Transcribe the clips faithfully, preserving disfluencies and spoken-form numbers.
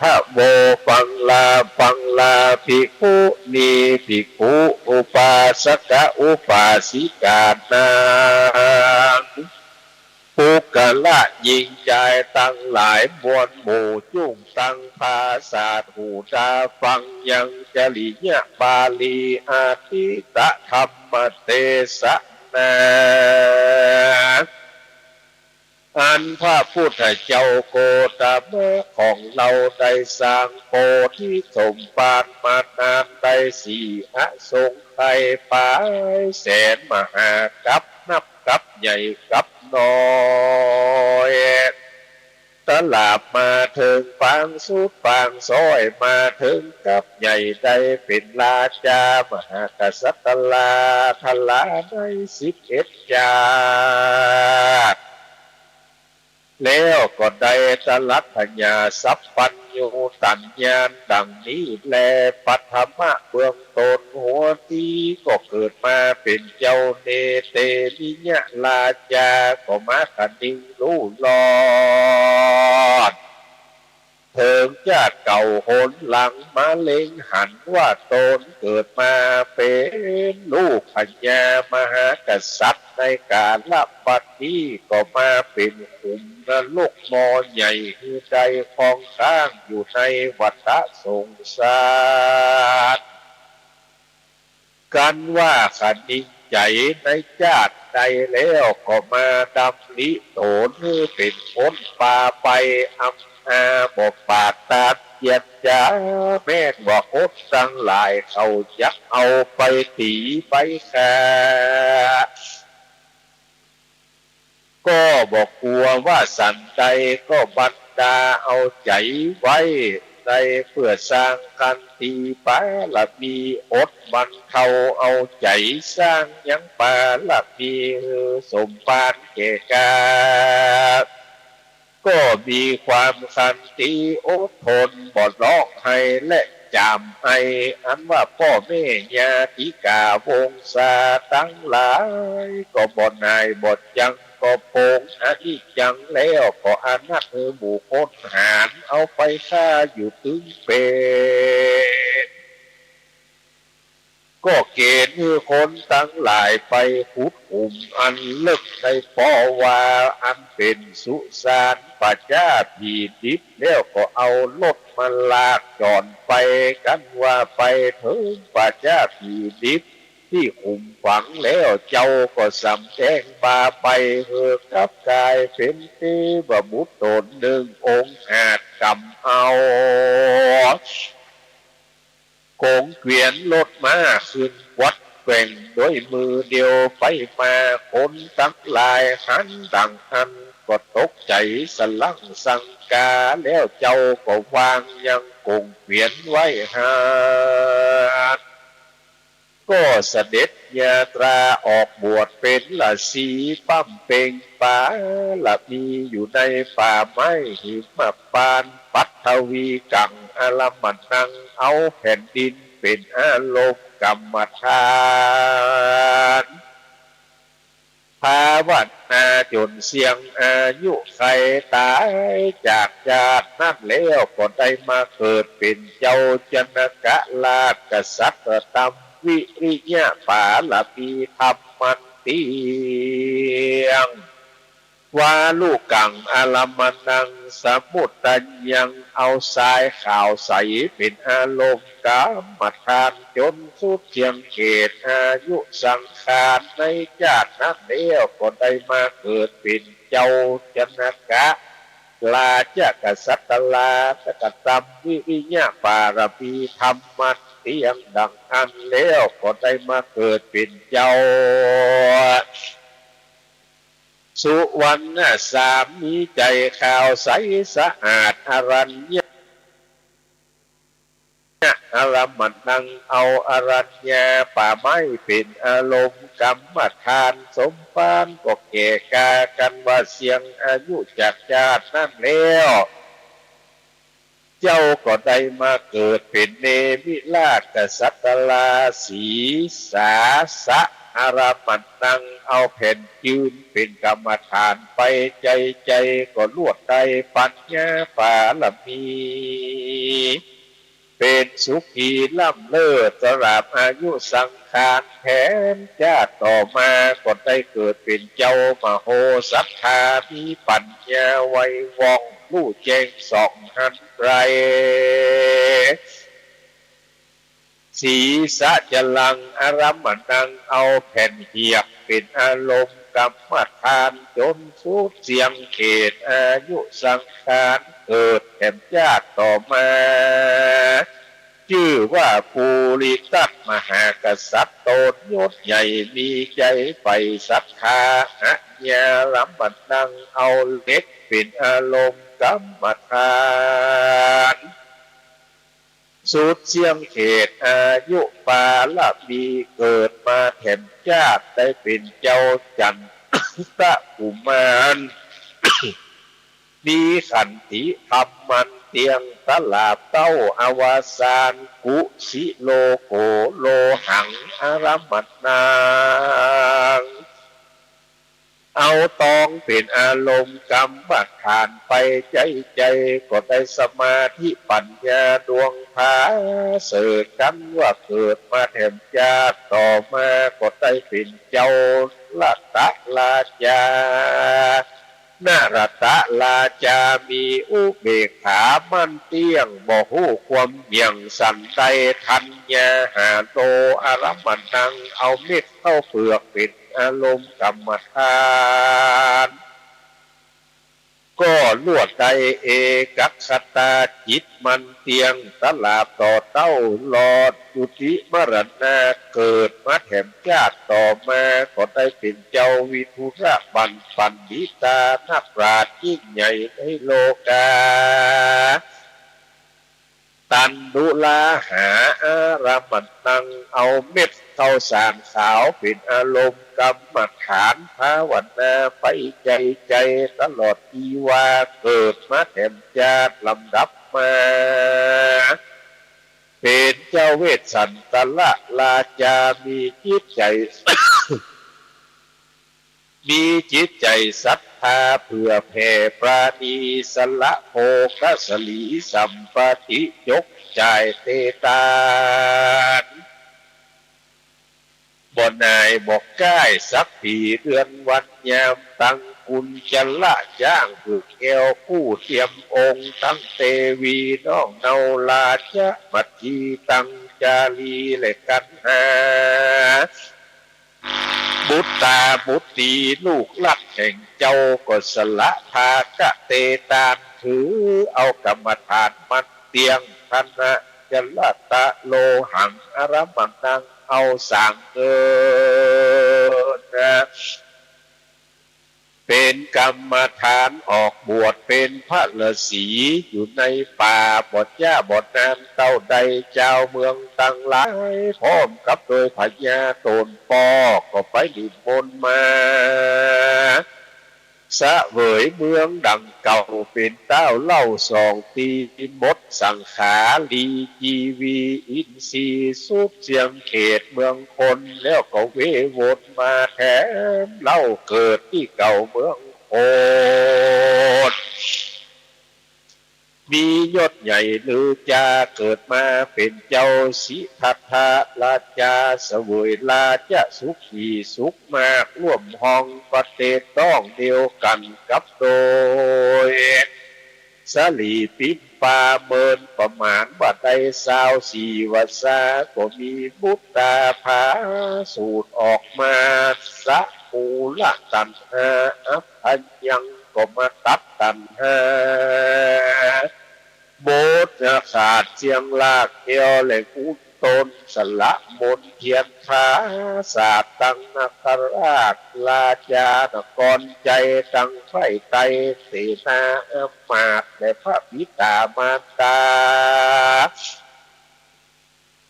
ทโว ฟังลา ฟังลา ภิกขุนี ภิกขุ อุปาสกะ อุปาสิกา นาง ปุคคละ ญิงจายตังหลายมวลหมู่ จุ่งตั้งผาสาทหูตาฟังยัง จริยบาลี อทิตถธรรมเตสนา อันพระพุทธเจ้าโคตมะของเฮาได้สร้างโพธิสมภารมานานได้สี่อสงไขยปายแสนมหากัป นับกัปใหญ่กัปน้อย ตลาบมาเถิงปางสุดปางซ้อย มาเถิงกัปใหญ่ได้เป๋นราชามหากษัตรา ทราในสิบเอ็ดจาติ แล้วก็ได้ตรัสพญาสัพพัญญูตัญญาณดังนี้แล ปฐมะเบื้องต้นหัวตี้ก็เกิดมาเป๋นเจ้าเนติริยราชา ก็มาคะนิงฮู้รอด เถิงจาติเก่าหนหลังมาเล็งหันว่าต๋นเกิดมาเป๋นลูกพญามหากษัตริย์ ในก๋าลบัดนี้ก็มาเป๋นขุมนรกหม้อใหญ่ หื้อได้ครองค้างอยู่ในวัฏสงสาร กันว่าคะนิงใจ๋ในจาติใดแล้วก็มาดำริต๋นหื้อเป๋นคนป่าไป อำอาบ่ปาดตาดเจียดจ๋า แม้นว่าคนตังหลายเขาจักเอาไปตี๋ไปฆ่า ก็บ่กั๋วว่าสันใด ก็บันดาเอาใจ๋ไว้ ได้เปื้อสร้างขันติปารมี อดบรรเทาเอาใจ๋ สร้างยังปารมีหื้อสมภารแก่กา ก็มีความขันติอดทน บ่ฮ้องไห้และจ๋ำไอ อันว่าป้อแม่ญาติกาวงศาตังหลาย ก็บ่หน่ายบ่จัง ก็ปงอนิจจังแล้วก็อนัตหื้อหมู่คนหาญเอาไปฆ่าอยู่ตึงเป๋น ก็เก๋ณฑ์หื้อคนตังหลายไปขุดขุมอันเลิก ได้ป้อว่าอันเป๋นสุสานป่าจ๊าผีดิบ แล้วก็เอารถมาลากจ๋อนไป กันว่าไปเถิงป่าจ๊าผีดิบตี้ขุมฝังแล้ว เจ้าก็สำแดงบาไป หื้อกับก๋ายเป๋นเตวบุตรต๋นนึ่งองค์อาจก๋ำเอา ก๋งเกวียนรถม้าขึ้นกวัดแกว่งโดยมือเดียวไปมา คนตังหลายหันดังอั้นก็ตกใจ๋สะหลั้งสังกา แล้วเจ้าก็วางยังก๋งเกวียนไว้หั้น ก็เสด็จยาตราออกบวชเป๋นฤๅษีบำเพ็งปารมีอยู่ในป่าไม้หิมพานต์ ปัทวีกั๋งอารมณัง เอาแผ่นดินเป๋นอารมณ์กรรมฐาน ภาวนาจ๋นเสี้ยงอายุไขต๋ายจากจาตินั้นแล้ว ก็ได้มาเกิดเป๋นเจ้าจนกราชกษัตริย์ ตำวิริยะปารมีธรรมอันเตี้ยง วาลุกั๋งอารมณัง สมุตตัญญัง เอาทรายขาวใสเป๋นอารมณ์กรรมฐานจ๋นสุดเสี้ยงเขตอายุสังขาร ในจาตินั้นแล้วก็ได้มาเกิดเป๋นเจ้าจนกราชกษัตรา แล้วก็ตำวิริยะปารมีธรรมอันเตี้ยงดังอั้นแล้ว ก็ได้มาเกิดเป๋นเจ้า สุวรรณสามี ใจ๋ขาวใสสะอาด อรัญญะ อารมณัง เอาอรัญญาป่าไม้เป๋นอารมณ์กรรมฐาน สมภารก็แก่กา กันว่าเสี้ยงอายุจากจาตินั้นแล้ว เจ้าก็ได้มาเกิดเป๋นเนมิราชกษัตรา สีสาสะอารมณัง เอาแผ่นยืนเป๋นกรรมฐานไป ใจ๋ใจ๋ก็ลวดได้ปัญญาปารมี เป๋นสุขีล้ำเลิศ ตลอดอายุสังขาร แถมจาติต่อมาก็ได้เกิดเป๋นเจ้ามโหสถา มีปั๋ญญาไวว่อง ฮู้แจ้งส่องหันไกล สีสะจรัง อารัมมณัง เอาแผ่นเหียกเป๋นอารมณ์กรรมฐาน จ๋นสุดเสี้ยงเขตอายุสังขาร เกิดแถมจาติต่อมา จื้อว่าปุริทัตมหากษัตริย์ ต๋นยศใหญ่มีใจ๋ใฝ่ศรัทธา อารัมมณัง เอาเหล็กเป๋นอารมณ์กรรมฐาน สุดเสี้ยงเขตอายุปารมี เกิดมาแถมจาติได้เป๋นเจ้าจันทกุมาร มีขันติธรรมมั่นเตี้ยง ตลอดเต้าอวสาน กุสิโลโกโลหัง อารัมมณัง เอาตองเป๋นอารมณ์กรรมฐานไปใจ๊ใจ๋ ก็ได้สมาธิปั๋ญญาดวงผาเสริฐ กันว่าเกิดมาแถมจาติต่อมา ก็ได้เป๋นเจ้ารัตตราชา นรัตตราชา มีอุเบกขามั่นเตี้ยง บ่ฮู้ความเหี่ยงสันใด ธัญญาหาโร อารัมมณัง เอาเม็ดข้าวเปลือกเป๋นอารมณ์กรรมฐาน ก็ลวดได้เอกัคคตาจิตมั่นเตี้ยง ตลอดต่อเต้ารอดจุติมรณะ เกิดมาแถมจาติต่อมา ก็ได้เป๋นเจ้าวิทุรบัณฑิตา นักปราชญ์ยิ่งใหญ่ในโลกา ตันดูราหา อารัมมณัง เอาเม็ดข้าวสารขาวเป๋นอารมณ์กรรมฐาน ภาวนาไปใจ๋ใจ๋ ตลอดตี้ว่าเกิดมาแถมจาติลำดับมา เป๋นเจ้าเวสสันตรราชา มีจิตใจ๋ มีจิตใจ๋ศรัทธาเผื่อแผ่ปราณี สละโภคสลีสัมปติ ยกจ่ายเตตาน บ่หน่ายบ่ก้ายสักปี๋เดือนวันยาม ตังกุญจละจ๊างเผือกแก้วกู้เตียมองค์ ตังเตวีน้องเนาราชมัตถี ตังจารีและกัณหา บุตราบุตรีลูกหลานแห่งเจ้า ก็สละภาคะเตตาน ถือเอากรรมฐานมั่นเตี้ยง ธัญจะละตะโลหัง อารัมมณัง เอาสางเงินนะ เป๋นกรรมฐานออกบวชเป๋นพระฤๅษีอยู่ในป่า บ่จ๊าบ่นานเต้าใด จาวเมืองตังหลาย พร้อมกับโดยพญาโตนป้อ ก็ไปนิมนต์มา เสวยเมืองดังเก่าเป๋นต๊าวเล่าสองตี้ หมดสังขารีจีวีอินทรีย์ สุดเสี้ยงเขตเมืองคน แล้วก็เววนมาแถมเล่าเกิดตี้เก่าเมืองคน มียศใหญ่ลือจา เกิดมาเป๋นเจ้าสิทธัตถราชา เสวยราชสุขีสุขมาก ร่วมห้องประเทศต้องเดียวกั๋นกับโดย สลีปิมปาเมินประมาณว่าได้ซาวสี่วรรษา ก็มีบุตราผาสูติออกมา สะมูละตัณหาอัพพยัง ก็มาตัดตัณหา หมดขาดเสี้ยงรากแก้วและมูลต้น สละมนต์เทียนผาสาดตังนาคราช ราชานครชัยตังใบ้ไตร เสนาอำมาตย์และพระบิดามารดา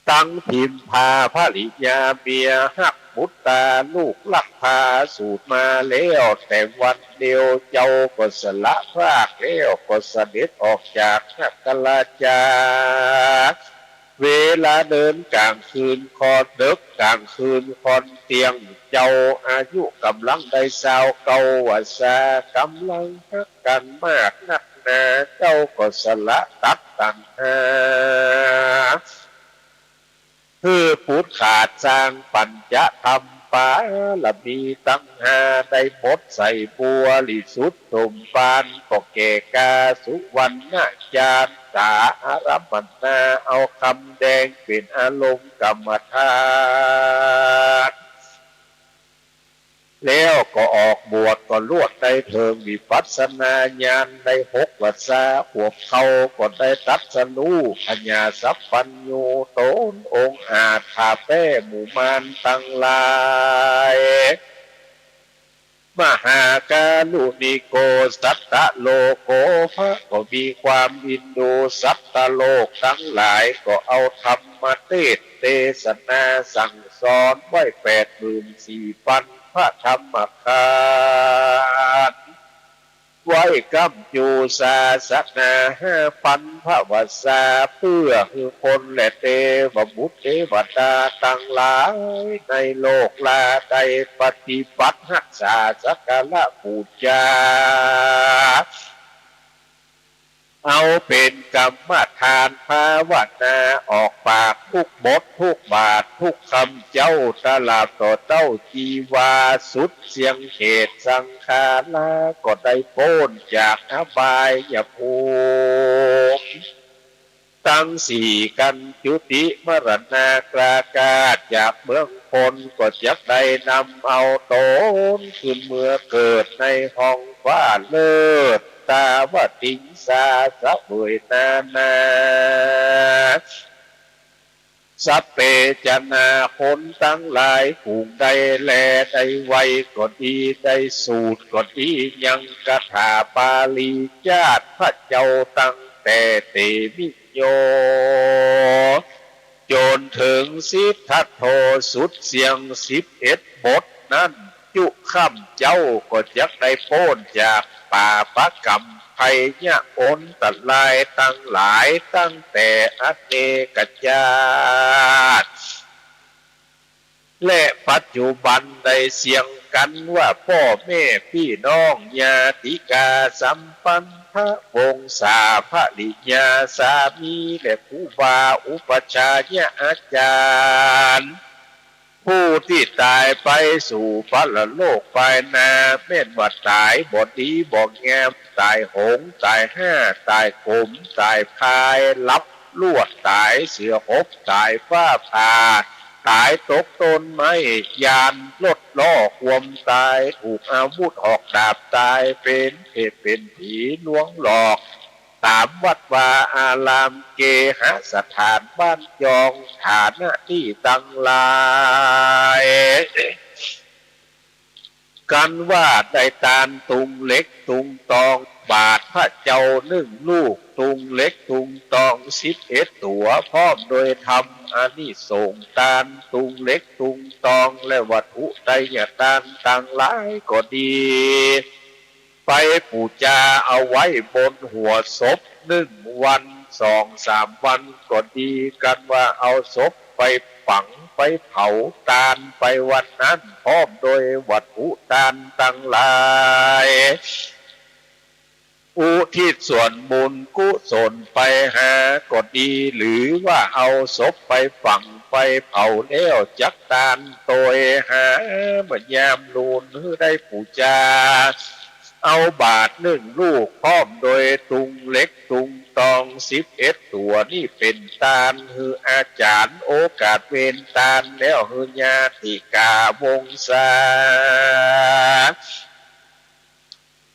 ตังพิมพาภริยาเมียฮักบุตราลูกฮักผาสูติมาแล้ว แต่วันเดียวเจ้าก็สละพรากแล้ว ก็เสด็จออกจากนาคราชา เวลาเนินกลางคืนค่อนดึก กลางคืนค่อนเตี้ยง เจ้าอายุก่ำลังได้ซาวเก้าวรรษา ก่ำลังฮักกั๋นมากนักหนา เจ้าก็สละตัดตัณหา ขาดสร้างปัญจธรรมปารมีตังห้าได้หมดใสบริสุทธิ์สมภาร ก็แก่กล้าสุวรรณจาร์ สาอารัมมนาเอาคำแดงเป๋นอารมณ์กรรมฐาน แล้วก็ออกบวชก็ลวดได้เถิงวิปัสสนาญาณได้หกวรรษา ขวบเข้าก็ได้ตรัสรู้ปัญญาสัพพัญญู ต๋นองอาจผ่าแป้หมู่มารตังหลาย มหาการุณิโก สัตตโลโก พระก็มีความอินดู สัตตโลกตังหลายก็เอาธรรมเตสน์เตสนาสั่งสอนไว้แปดหมื่นสี่ปันพระธรรมขันธ์ ไว้ก้ำอยู่ศาสนาห้าปันพระวรรษา เปื้อหื้อคนและเตวบุตรเตวดาตังหลายในโลกลาได้ปฏิบัติฮักษาสักการะปู๋จา เอาเป๋นกรรมฐานภาวนาออกปากทุกบททุกบาททุกกำเจ้า ตราบต่อเต้าจีวาสุดเสี้ยง เหตุสังขาราก็ได้ป๊นจากอบายภูมิตังสี่ กังจุติมรณา อากาศจากเมืองคนก็จักได้นำเอาต๋นขึ้นเมือเกิดในห้องฟ้าเลิศ ตาวติงสาเสวยนานา สัพเพจนา คนตังหลายฝูงใดแล ได้ไหว้ก็ดี ได้สูตรก็ดี ยังคาถาปาริจจาตรพระเจ้าตั้งแต่เตมิ โย จ๋นเถิงสิทธัตโถสุดเสี้ยงสิบเอ็ดบทนั้น จุค่ำเจ๊าก็จักได้ป๊นจากปาปะกรรมภัยยะอันตรายตังหลายตั้งแต่อเนกชาติ และปัจจุบันได้เสี้ยงกั๋นว่าป้อแม่ปี้น้องญาติกาสัมปันธะวงศาภริยาสามีและครูบาอุปัชฌายะอาจ๋ารย์ ผู้ตี้ต๋ายไปสู่ปรโลกปายหน้า แม่นว่าต๋ายบ่ดีบ่งาม ต๋ายโหง ต๋ายฮ้า ต๋ายขม ต๋ายพาย หลับลวดต๋าย เสือหบต๋าย ฟ้าผ่าต๋าย ตกต้นไม้ ยานรถล้อคว่ำต๋าย ถูกอาวุธหอกดาบต๋าย เป๋นเปรตเป๋นผีลวงหลอก ต๋ามวัดวาอาราม เกหสถานบ้านจอง ฐานะตี้ตังหลาย กั๋นว่าได้ตานตุงเหล็กตุงตอง บาตรพระเจ้านึ่งลูก ตุงเหล็กตุงตองสิบเอ็ดตั๋ว พร้อมโดยธรรมอานิสงส์ตานตุงเหล็กตุงตอง และวัตถุไทยตานตังหลายก็ดี ไปปู๋จาเอาไว้บนหัวศพนึ่งวันสองสามวันก็ดี กั๋นว่าเอาศพไปฝังไปเผาตานไปวันนั้น พร้อมโดยวัตถุตานตังหลาย อุทิศส่วนบุญกุศลไปหาก็ดี หรือว่าเอาศพไปฝังไปเผาแล้วจักตานโตยหาเมื่อยามลูนหื้อได้ปู๋จา เอาบาตรนึ่งลูกพร้อมโดยตุงเหล็กตุงตองสิบเอ็ดตั๋วนี้เป๋นตานหื้ออาจ๋ารย์ โอกาสเวรตานแล้วหื้อญาติกาวงศา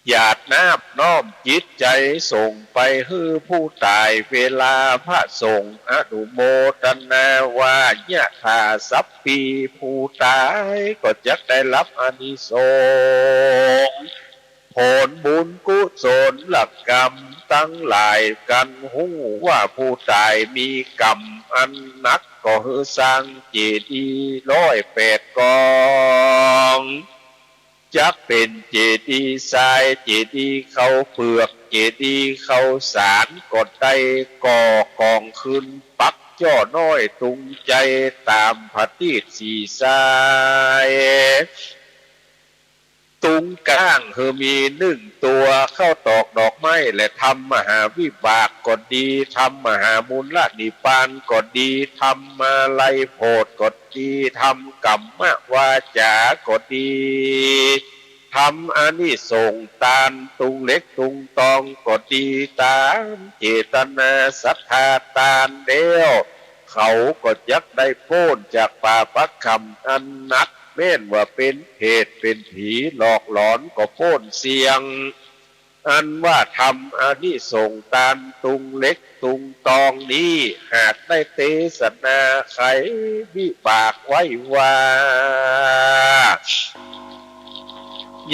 หยาดน้ำน้อมจิตใจ๋ส่งไปหื้อผู้ต๋าย เวลาพระสงฆ์อนุโมทนาว่า ยะถาสัพพี ผู้ต๋ายก็จักได้ฮับอานิสงส์ผลบุญกุศลกรรมตังหลาย กั๋นฮู้ว่าผู้ต๋ายมีกรรมอันหนัก ก็หื้อสร้างเจดีย์ร้อยแปดกอง จักเป๋นเจดีย์ทราย เจดีย์ข้าวเปือก เจดีย์ข้าวสารก็ได้ ก่อกองขึ้นปักจ้อน้อยตุงใจ๋ต๋ามผะตีดสีทราย ตุงก้างหื้อมีนึ่งตั๋ว เข้าตอกดอกไม้และทำมหาวิบากก็ดี ทำมหามูลนิพพานก็ดี ทำมาลัยโพธิก็ดี ทำกัมมวาจาก็ดี ทำอานิสงส์ตานตุงเหล็กตุงตองก็ดี ต๋ามเจตนาศรัทธาตานแล้ว เขาก็จักได้ป๊นจากบาปกรรมอันหนัก แม้นว่าเป๋นเปรตเป๋นผีหลอกหลอนก็ป๊นเสี้ยง อันว่าทำอานิสงส์ตานตุงเหล็กตุงตองนี้ หากได้เตสนาไขวิบากไว้ว่า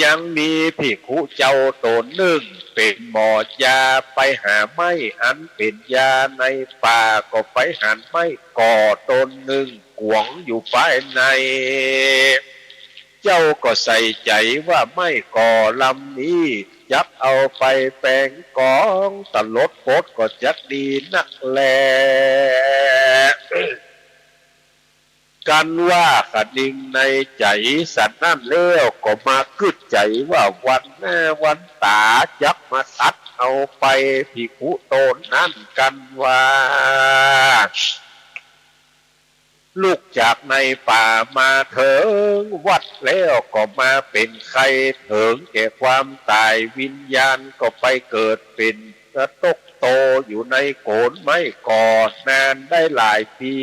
ยังมีภิกขุเจ้าต๋นนึ่งเป๋นหมอยา ไปหาไม้อันเป๋นยาในป่า ก็ไปหันไม้ก่อต๋นนึ่งขวางอยู่ภายใน เจ้าก็ใส่ใจ๋ว่าไม้ก่อลำนี้ จักเอาไปแป๋งก๋อง ตลดปดก็จักดีนักแล กันว่าคะนิงในใจ๋สันนั้นแล้ว ก็มากึ๊ดใจ๋ว่าวันหน้าวันต๋าจักมาตัดเอาไป ภิกขุต๋นนั้นกันว่า ลุกจากในป่ามาเถิงวัดแล้ว ก็มาเป๋นใค่เถิงแก่ความต๋าย วิญญาณก็ไปเกิดเป๋นตกโตอยู่ในโคนไม้ก่อนานได้หลายปี๋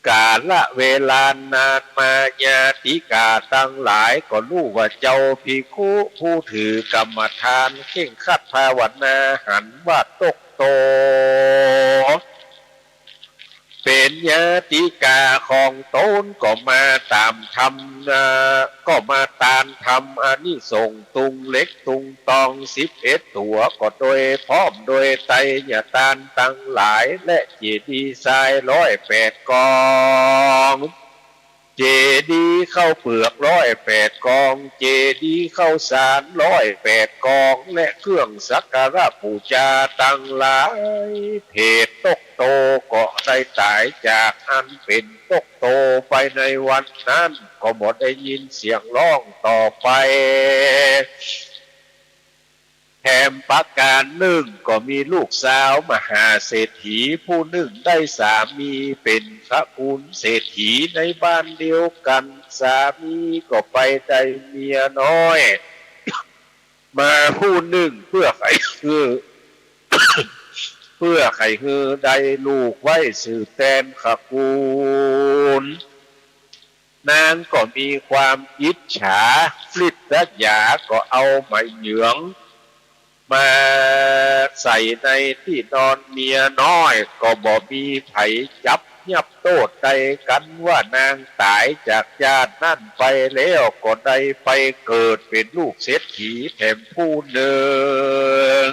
กาละเวลานานมา ญาติกาตังหลายก็ฮู้ว่าเจ้าภิกขุผู้ถือกรรมฐานเคร่งครัดภาวนาหันว่าตกโต เป๋นญาติกาของต๋นก็มาต๋ามธรรมนา ก็มาตานธรรมอานิสงส์ตุงเหล็กตุงตองสิบเอ็ดตั๋ว ก็โดยพร้อมโดยไตรยตานตังหลาย และเจดีย์ทรายร้อยแปดกอง เจดีย์ข้าวเปลือกร้อยแปดกอง เจดีย์ข้าวสารร้อยแปดกอง และเครื่องสักการะปู๋จาตังหลาย เหตุตกโตก็ได้ต๋ายจากอันเป๋นตกโตไปในวันนั้น ก็บ่ได้ยินเสียงฮ้องต่อไป แถมประก๋านนึ่งก็มีลูกสาวมหาเศรษฐีผู้นึ่งได้สามีเป๋นตระกูลเศรษฐีในบ้านเดียวกั๋น สามีก็ไปได้เมียน้อยมาผู้นึ่ง เปื้อใค่หื้อ เปื้อใค่หื้อได้ลูกไว้สืบแตนตระกูล นางก็มีความอิจฉาริษยา ก็เอาไหมเหยืองมาใส่ในตี้นอนเมียน้อย ก็บ่มีใผจับยับโต้ษได้ กันว่านางต๋ายจากจาตินั้นไปแล้ว ก็ได้ไปเกิดเป๋นลูกเศรษฐีแถมผู้นึ่ง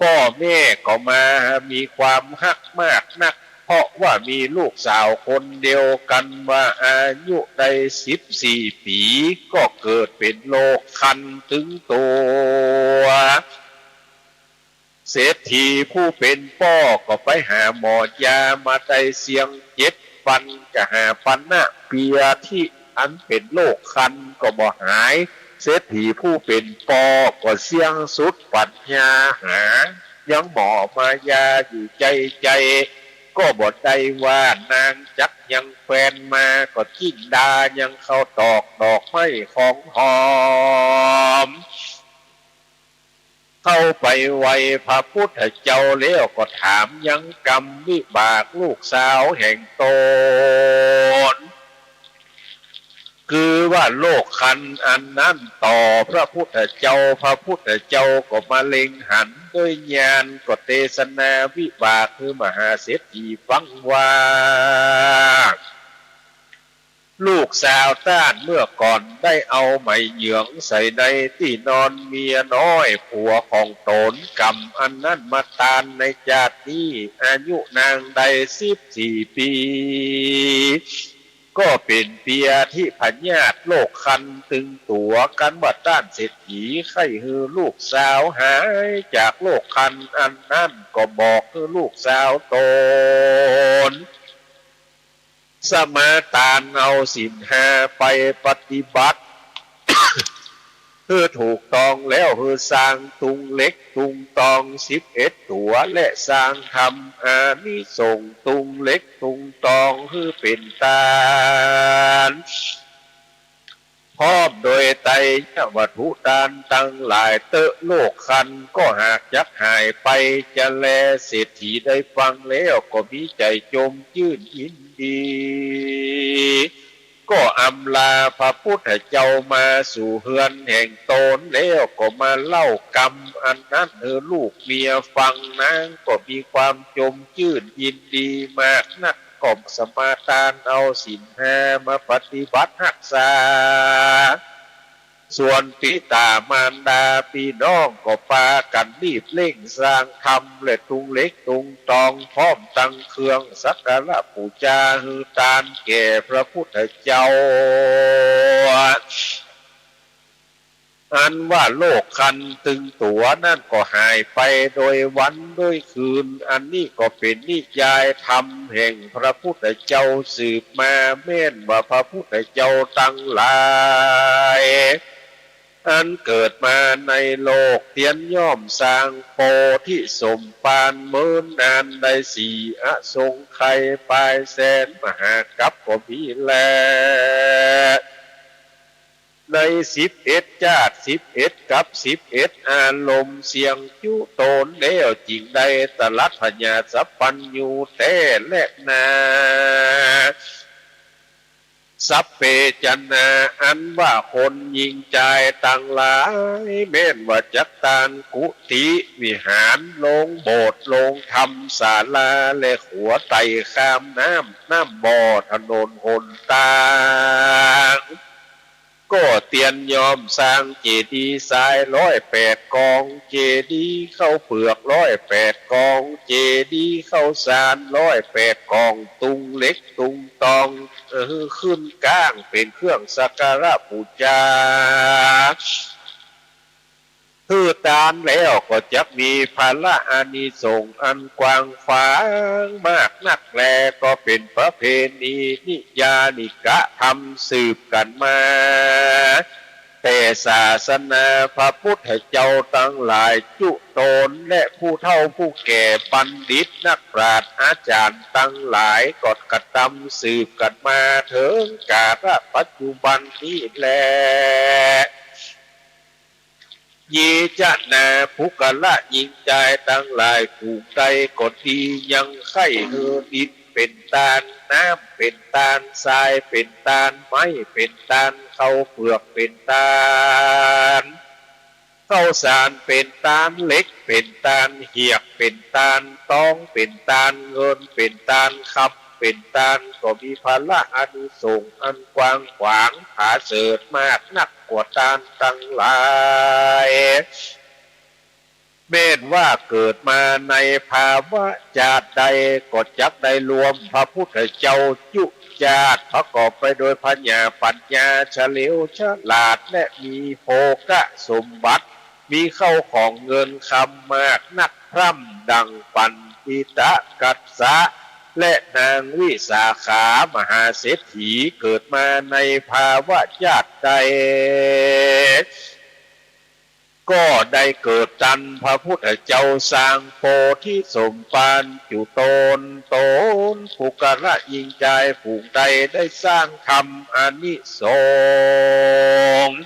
ป้อแม่ก็มามีความฮักมากนัก เพราะว่ามีลูกสาวคนเดียวกั๋น ว่าอายุได้สิบสี่ปี๋ ก็เกิดเป๋นโรคคันตึงตั๋ว เศรษฐีผู้เป๋นป้อก็ไปหาหมอยามาได้เสี้ยงเจ็ดวัน ก็หาปะนะเปียที่อันเป๋นโรคคันก็บ่หาย เศรษฐีผู้เป๋นป้อก็เสี้ยงสุดปั๋ญญาหายังหมอมายาอยู่ใจ้ใจ้ ก็บ่ได้ว่านางจักยังแควนมา ก็จิ้งดายังเข้าตอกดอกไม้ของหอม เข้าไปไหว้พระพุทธเจ้าแล้วก็ถามยังกรรมวิบากลูกสาวแห่งต๋น คือว่าโรคคันอันนั้นต่อพระพุทธเจ้า พระพุทธเจ้าก็มาเล็งหันด้วยญาณ ก็เตสนาวิบากหื้อมหาเศรษฐีฟังว่า ลูกสาวต้านเมื่อก่อนได้เอาไหมเหยืองใส่ในตี้นอนเมียน้อยผัวของต๋น กรรมอันนั้นมาตานในจาตินี้ อายุนางได้สิบสี่ปี๋ ก็เป๋นเปียที่พยาธิโรคคันตึงตั๋ว กันว่าต้านเศรษฐีใค่หื้อลูกสาวหายจากโรคคันอันนั้น ก็บอกหื้อลูกสาวต๋น สมาตานเอาศีลห้าไปปฏิบัติ หื้อถูกต้องแล้ว หื้อสร้างตุงเหล็กตุงตองสิบเอ็ดตั๋ว และสร้างธรรมอานิสงส์ตุงเหล็กตุงตองหื้อเป๋นตาน พร้อมโดยไตรยวัตถุตานตังหลายเต๊อะ โรคคันก็หากจักหายไปจะแล เศรษฐีได้ฟังแล้วก็มีใจ๋จมจื้นยินดี ก็อำลาพระพุทธเจ้ามาสู่เฮือนแห่งตนแล้ว ก็มาเล่ากำอันนั้นหื้อลูกเมียฟัง นางก็มีความจมจื้นยินดีมากนัก ก็สมาตานเอาศีลห้ามาปฏิบัติฮักษา ส่วนปิต๋ามารดาปี้น้องก็ปากั๋นรีบเร่งสร้างธรรมและตุงเหล็กตุงตอง พร้อมตังเครื่องสักการะปู๋จาหื้อตานแก่พระพุทธเจ้า อันว่าโรคคันตึงตั๋วนั้นก็หายไปโดยวันโดยคืน อันนี้ก็เป๋นนิยายธรรมแห่งพระพุทธเจ้าสืบมา แม่นว่าพระพุทธเจ้าตังหลาย อันเกิดมาในโลกเตียนย่อมสร้างโพธิสมภารเมินนานได้สี่อสงไขยปายแสนมหากัปก็มีแล ในสิบเอ็ดจาติสิบเอ็ดกัปสิบเอ็ดอารมณ์เสี้ยงจุตนแล้ว จึงได้ตรัสผญาสัพพัญญูแต๊แลนา สัพเพจะนา อันว่าคนญิงจายตังหลาย แม่นว่าจักตานกุฏิวิหาร โรงโบสถ์ โรงธรรมศาลา และขัวไต่ข้ามน้ำ น้ำบ่อ ถนนหนตาง ก็เตียนย่อมสร้างเจดีย์ทรายร้อยแปดกอง เจดีย์ข้าวเปือกร้อยแปดกอง เจดีย์ข้าวสารร้อยแปดกอง ตุงเหล็กตุงตอง เออ ขึ้นก้างเป๋นเครื่องสักการะปู๋จา หื้อตานแล้วก็จักมีผละอานิสงส์อันกว้างขวางมากนักแล ก็เป๋นประเพณีนิยานิกธรรมสืบกั๋นมา แต่ศาสนาพระพุทธเจ้าตังหลายจุตน และผู้เฒ่าผู้แก่บัณฑิตนักปราชญ์อาจ๋ารย์ตังหลายก็กระตำสืบกั๋นมาเถิงกาลปัจจุบันนี้แล เยจะนา ปุคคละญิงจายตังหลาย ผู้ใดก็ดี ยังใค่หื้อดินเป๋นตาน น้ำเป๋นตาน ทรายเป๋นตาน ไม้เป๋นตาน ข้าวเปือกเป๋นตาน ข้าวสารเป๋นตาน เหล็กเป๋นตาน เหียกเป๋นตาน ตองเป๋นตาน เงินเป๋นตาน คำเป๋นตาน ก็มีผละอานิสงส์อันกว้างขวางผาเสริฐมากนักกว่าตานตังหลาย แม่นว่าเกิดมาในภาวะจาติใด ก็จักได้รวมพระพุทธเจ้าจุจาติ ประกอบไปโดยผญาปัญญา เฉลียวฉลาด และมีโภคสมบัติ มีเข้าของเงินคำมากนักพร่ำดั่งปัณฑิตกัสสะ และนางวิสาขามหาเศรษฐี เกิดมาในภาวะจาติใด ก็ได้เกิดตันพระพุทธเจ้าสร้างโพธิสมภารจุตน ตนปุคคละญิงจายผู้ใดได้สร้างธรรมอานิสงส์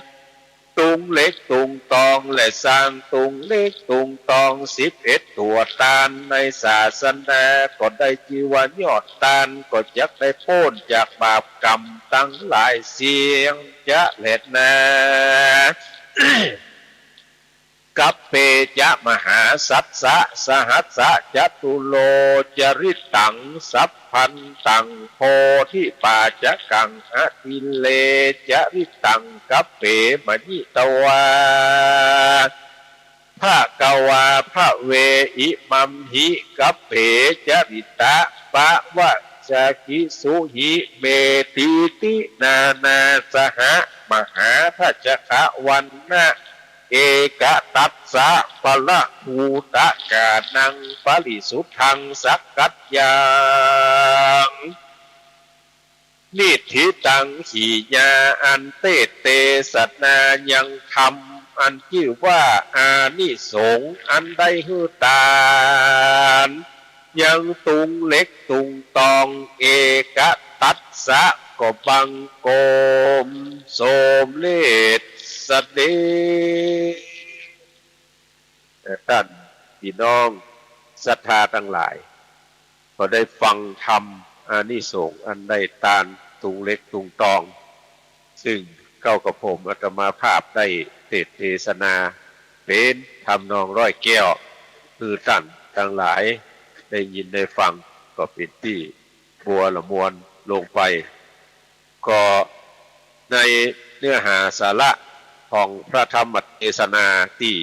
ตุงเหล็กตุงตอง และสร้างตุงเหล็กตุงตองสิบเอ็ดตั๋วตานในศาสนา ก็ได้จื้อว่ายอดตาน ก็จักได้ป๊นจากบาปกรรมตังหลายเสี้ยงจะแลนา กัปเปจะมหาสัสสะ สหัสสะจตุโลจริตัง สัพพันตังโพธิปาจกัง อทิเลจริตัง กัปเปมะหิตวา ภะคะวา ภะเว อิมัมหิ กัปเปจริตะปะวะจะกิสุหิ เมตีตินานาสหะ มหาทัจจคะวัณณะ เอกตัสสะปะละภูตะกานัง ปะริสุทธังสักกัจยัง นิฏฐิตัง กิริยาอันเตสน์เตสนายังธรรมอันจื้อว่าอานิสงส์อันได้หื้อตานยังตุงเหล็กตุงตอง เอกตัสสะ ก็บังคมสมเร็จเสด็จ ท่านพี่น้องศรัทธาตังหลาย ก็ได้ฟังธรรมอานิสงส์อันได้ตานตุงเหล็กตุงตอง ซึ่งเก้ากระผมอาตมาภาพได้เตสน์เตสนาเป๋นทำนองร้อยแก้ว หื้อต้านตังหลายได้ยินได้ฟัง ก็เป๋นตี้บัวละมวลลงไป ก็ในเนื้อหาสาระของพระธรรมเตสนาตี้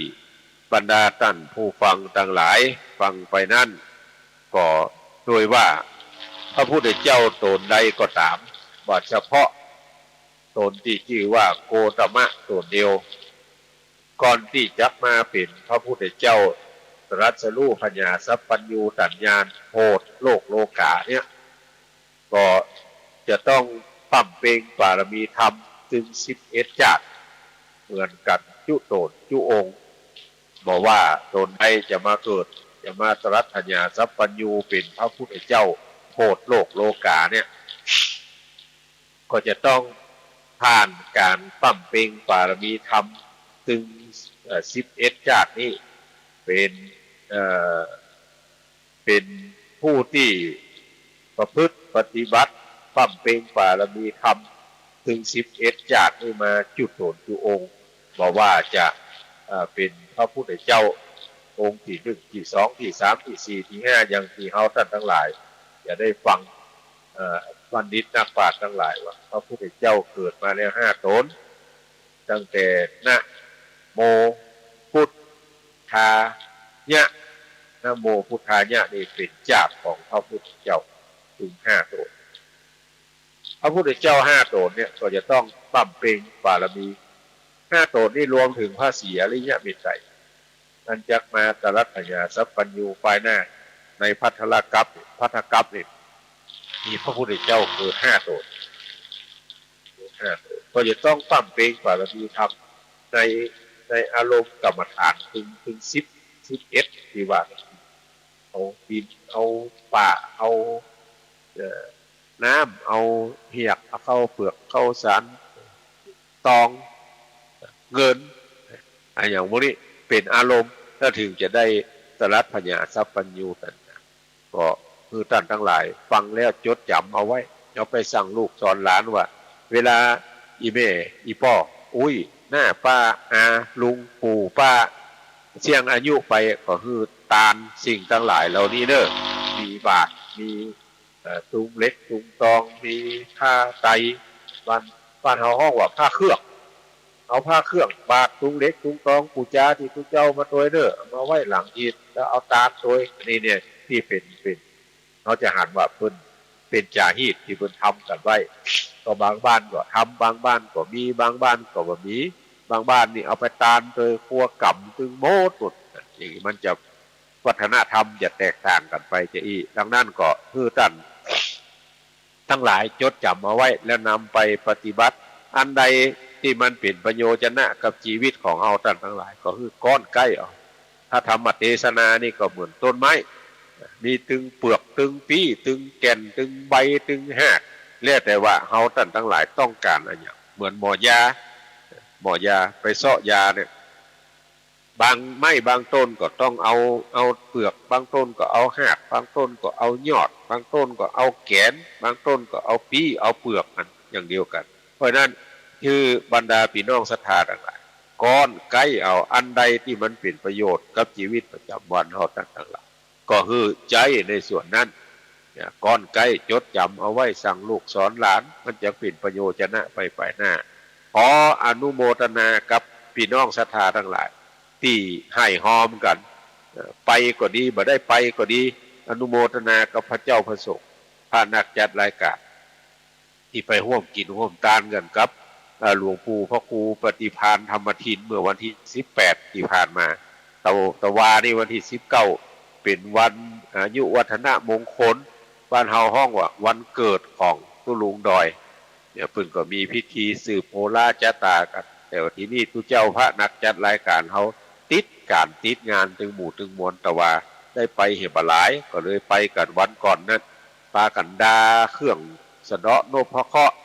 บรรดาต้านผู้ฟังตังหลายฟังไปนั้น ก็โดยว่าพระพุทธเจ้าต๋นใดก็ต๋าม บ่เฉพาะต๋นตี้จื้อว่าโคตมะต๋นเดียว ก่อนตี้จักมาเป๋นพระพุทธเจ้าตรัสรู้ปัญญาสัพพัญญูตญาณโผดโลกโลก๋าเนี่ย ก็จะต้องบำเพ็งบารมีธรรมตึงสิบเอ็ดจาติเหมือนกั๋นจุต๋นจุองค์ บ่ว่าต๋นใดจะมาเกิด จะมาตรัสปัญญาสัพพัญญูเป๋นพระพุทธเจ้าโผดโลกโลก๋าเนี่ย ก็จะต้องผ่านก๋านบำเพ็งบารมีธรรมตึง เอ่อ สิบเอ็ดจาตินี้ เป๋น เอ่อ เป๋นผู้ตี้ประพฤติปฏิบัติบำเพ็งบารมีธรรมตึงสิบเอ็ดจาตินี้มาจุต๋นจุองค์ บ่ว่าจะ เอ่อ เป๋นพระพุทธเจ้าองค์ตี้หนึ่ง ตี้สอง ตี้สาม ตี้สี่ ตี้ห้า อย่างตี้เฮาต้านตังหลายจะได้ฟัง เอ่อ บัณฑิตนักปราชญ์ตังหลายว่า พระพุทธเจ้าเกิดมาแล้วห้าต๋น ตั้งแต่นะโมพุทธายะ นะโมพุทธายะนี่เป๋นจาติของพระพุทธเจ้าตึงห้าต๋น พระพุทธเจ้าห้าต๋นเนี่ยก็จะต้องบำเพ็งบารมีห้าต๋นนี่รวมเถิงพระศรีอริยเมตไตรย อันจักมาตรัสปัญญาสัพพัญญูปายหน้าในภัททกัปปะ ภัททกัปปะเนี่ย มีพระพุทธเจ้าเกิดห้าต๋น ห้าต๋น ก็จะต้องบำเพ็งบารมีธรรมใน ในอารมณ์กรรมฐานตึง ตึงสิบ สิบเอ็ดตี้ว่า เอาดิน เอาป่า เอา เอ่อ น้ำ เอาเหียก เอาข้าวเปลือก ข้าวสาร ตอง เงิน อะ อย่างพวกนี้เป๋นอารมณ์ แล้วเถิงจะได้ตรัสปัญญาสัพพัญญูตญาณ ก็คือต้านตังหลายฟังแล้วจดจ๋ำเอาไว้ เอาไปสั่งลูกสอนหลานว่า เวลาอี่แม่อี่ป้อ อุ๊ย น้าป้าอาลุงปู่ป้าเสี้ยงอายุไป ก็หื้อตานสิ่งตังหลายเหล่านี้เน่อ มีบาตร มี เอ่อ ตุงเหล็กตุงตอง มีผ้าไตร บ้าน บ้านเฮาฮ้องว่าผ้าเครื่อง เอาผ้าเครื่อง บาตร ตุงเหล็กตุงตอง ปู๋จาตี้ตุ๊เจ้ามาตวยเน่อ เอามาไว้หลังฮีต แล้วเอาตานตวย อันนี้เนี่ยตี้เป๋น เป๋น เฮาจะหันว่าเปิ้นเป๋นจาฮีตตี้เปิ้นทำกั๋นไว้ ก็บางบ้านก็ทำ บางบ้านก็มี บางบ้านก็บ่มี บางบ้านนี่เอาไปตานตวยครัวก๋ำตึงหมดหมด อย่างนี้มันจะ วัฒนธรรมจะแตกต่างกั๋นไปจาอี้ ดังนั้นก็หื้อต้านตังหลายจดจ๋ำเอาไว้ แล้วนำไปปฏิบัติ อันใดตี้มันเป๋นประโยชนะกับจีวิตของเฮาต้านตังหลาย ก็หื้อก้อนใก้เอา พระธรรมเตสนานี่ก็เหมือนต้นไม้ มีตึงเปือก ตึงปี้ ตึงแก่น ตึงใบ ตึงฮาก แล้วแต่ว่าเฮาต้านตังหลายต้องก๋านอะหยัง เหมือนหมอยา หมอยาไปเซาะยาเนี่ย บางไม้บางต้นก็ต้องเอา เอาเปือก บางต้นก็เอาฮาก บางต้นก็เอายอด บางต้นก็เอาแก่น บางต้นก็เอาปี้ เอาเปือกมันอย่างเดียวกั๋น เพราะฉะนั้น คือบรรดาปี้น้องศรัทธาตังหลาย ก้อนใก้เอา อันใดตี้มันเป๋นประโยชน์กับจีวิตประจ๋ำวันเฮาต้านตังหลาย ก็หื้อใจ๊ในส่วนนั้น เนี่ย ก้อนใก้จดจ๋ำเอาไว้ สั่งลูกสอนหลาน มันจะเป๋นประโยชนะไปปายหน้า ขออนุโมทนากับปี้น้องศรัทธาตังหลาย ตี้ไห้ฮอมกั๋น เอ่อ ไปก็ดี บ่ได้ไปก็ดี อนุโมทนากับพระเจ้าพระสงฆ์ พระนักจัดรายก๋าน ตี้ไปฮ่วมกิ๋นฮ่วมตานกั๋นกับ เอ่อ หลวงปู่พระครูปฏิภาณธรรมทิน เมื่อวันตี้สิบแปดตี้ผ่านมา ตะ ตะวานี่วันตี้สิบเก้า เป๋นวันอายุวัฒนมงคล บ้านเฮาฮ้องว่าวันเกิดของ ตุ๊ลุงดอย เนี่ย เปิ้นก็มีพิธีสืบโหราจะต๋ากั๋น แต่ว่าทีนี้ตุ๊เจ้าพระนักจัดรายก๋านเฮาติดก๋านติดงานตึงหมู่ตึงมวล แต่ว่าได้ไปเหียบ่หลาย ก็เลยไปกั๋นวันก่อนนั้น ปากั๋นดาเครื่องสะเดาะนพเคราะห์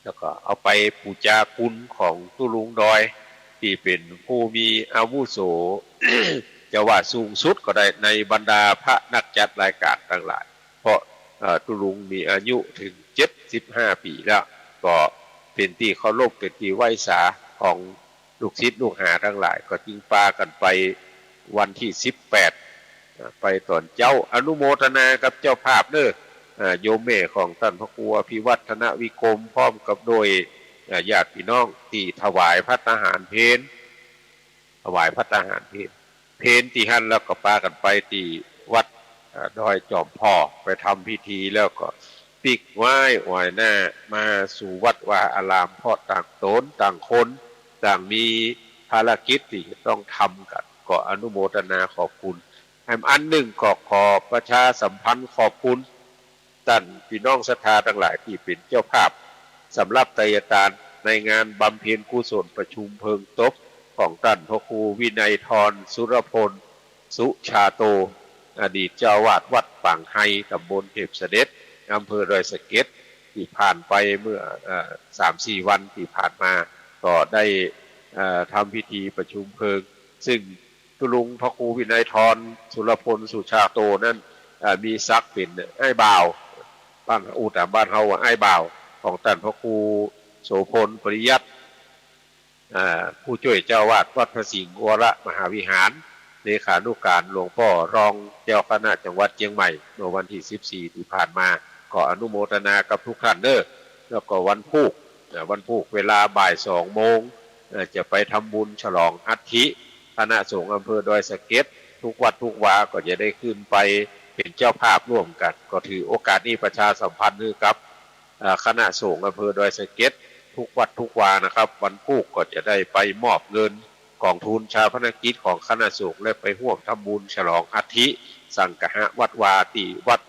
แล้วก็เอาไปปู๋จากุณของตุ๊ลุงดอย ตี้เป๋นผู้มีอาวุโส จะว่าสูงสุดก็ได้ในบรรดาพระนักจัดรายก๋านตังหลาย เพราะ เอ่อ ตุ๊ลุงมีอายุเถิงเจ็ดสิบห้าปี๋แล้ว ก็เป๋นตี้เคารพ เป๋นตี้ไหว้สาของลูกศิษย์ลูกหาตังหลาย ก็จึงปากั๋นไปวันตี้สิบแปด อ่า ไปต๋อนเจ๊า อนุโมทนากับเจ้าภาพเน้อ อ่า โยมแม่ของต้านพระครูอภิวัฒนวิกรม พร้อมกับโดย อ่า ญาติพี่น้องตี้ถวายภัตตาหารเพล ถวายภัตตาหารเพล เพลตี้หั้นแล้วก็ปากั๋นไปตี้วัด อ่า ดอยจอมผ่อ ไปทำพิธีแล้วก็ปิ๊กไหว้อวยหน้ามาสู่วัดวาอาราม เพราะต่างต๋นต่างคนต่างมีภารกิจตี้จะต้องทำกั๋น ก็อนุโมทนาขอบคุณ แถมอันนึ่งก็ขอประชาสัมพันธ์ขอบคุณ ต้านพี่น้องศรัทธาตังหลายตี้เป๋นเจ้าภาพ สำหรับไตยทานในงานบำเพ็ญกุศลประชุมเพลิงศพของต้านพระครูวินัยธร สุรพล สุชาโต อดีตเจ้าอาวาสวัดปางไฮ ตำบลเทพเสด็จ อำเภอดอยสะเก็ด ตี้ผ่านไปเมื่อ เอ่อ สามสี่วันตี้ผ่านมา ก็ได้ เอ่อ ทำพิธีประชุมเพลิง ซึ่ง ตุ๊ลุงพระครูวินัยธร สุรพล สุชาโตนั้น เอ่อ มีศักดิ์เป๋นอ้ายบ่าว บ้าน อู้ต๋ามบ้านเฮาว่าอ้ายบ่าว ของต้านพระครูโสภณ ปริยัติ เอ่อ ผู้จ้วยเจ้าอาวาสวัดพระสิงห์วรมหาวิหาร เลขานุการหลวงป้อรองเจ้าคณะจังหวัดเจียงใหม่ เมื่อวันตี้สิบสี่ตี้ผ่านมา ก็อนุโมทนากับทุกท่านเน้อ แล้วก็วันพูก เอ่อ วันพูกเวลาบ่ายสองโมง เอ่อ จะไปทำบุญฉลองอัฐิ คณะสงฆ์อำเภอดอยสะเก็ด ทุกวัดทุกวาก็จะได้ขึ้นไปเป๋นเจ้าภาพร่วมกั๋น ก็ถือโอกาสนี้ประชาสัมพันธ์หื้อกับ เอ่อ คณะสงฆ์อำเภอดอยสะเก็ด ทุกวัดทุกวานะครับ วันพูกก็จะได้ไปมอบเงินก๋องทุนฌาปนกิจของคณะสงฆ์ และไปฮ่วมทำบุญฉลองอัฐิสังฆะวัดวาตี้วัด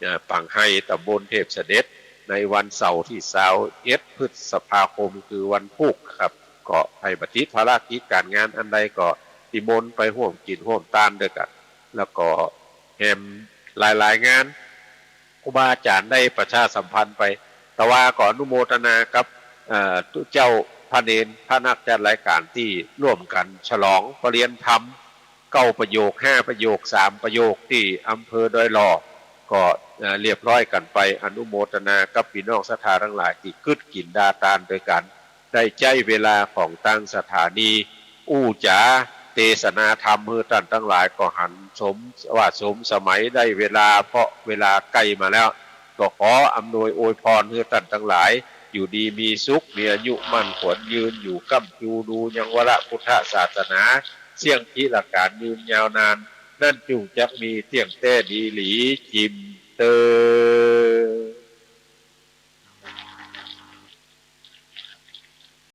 เอ่อ ปางไฮ ตำบลเทพเสด็จ ในวันเสาร์ตี้ซาวเอ็ดพฤษภาคม คือวันพูกนะครับ ก็ใผบ่ติดภารกิจก๋านงานอันใดก็นิมนต์ไปฮ่วมกิ๋นฮ่วมตานด้วยกั๋น แล้วก็แหมหลายๆ งาน ครูบาอาจ๋ารย์ได้ประชาสัมพันธ์ไป แต่ว่าก็อนุโมทนากับ เอ่อ ตุ๊เจ้าพระเณร พระนักจัดรายก๋านตี้ร่วมกั๋นฉลองประเรียนธรรม เก้าประโยค ห้าประโยค สามประโยค ตี้อำเภอดอยหล่อ ก็ เอ่อ เรียบร้อยกั๋นไป อนุโมทนากับปี้น้องศรัทธาตังหลายตี้กึ๊ดกิ๋นดาตานด้วยกั๋น ได้ใจ๊เวลาของตางสถานี อู้จ๋าเตสนาธรรมหื้อต้านตังหลาย ก็หันสมว่าสมสมัยได้เวลา เพราะเวลาใก้มาแล้ว ก็ขออำนวยอวยพรหื้อต้านตังหลาย อยู่ดีมีสุข มีอายุมั่นขวัญยืน อยู่ก้ำจูดูยังวรพุทธศาสนา เสี้ยงจิรักก๋านยืนยาวนาน นั้นจุ่งจักมีเตี้ยงแต๊ดีหลี จิมเตอ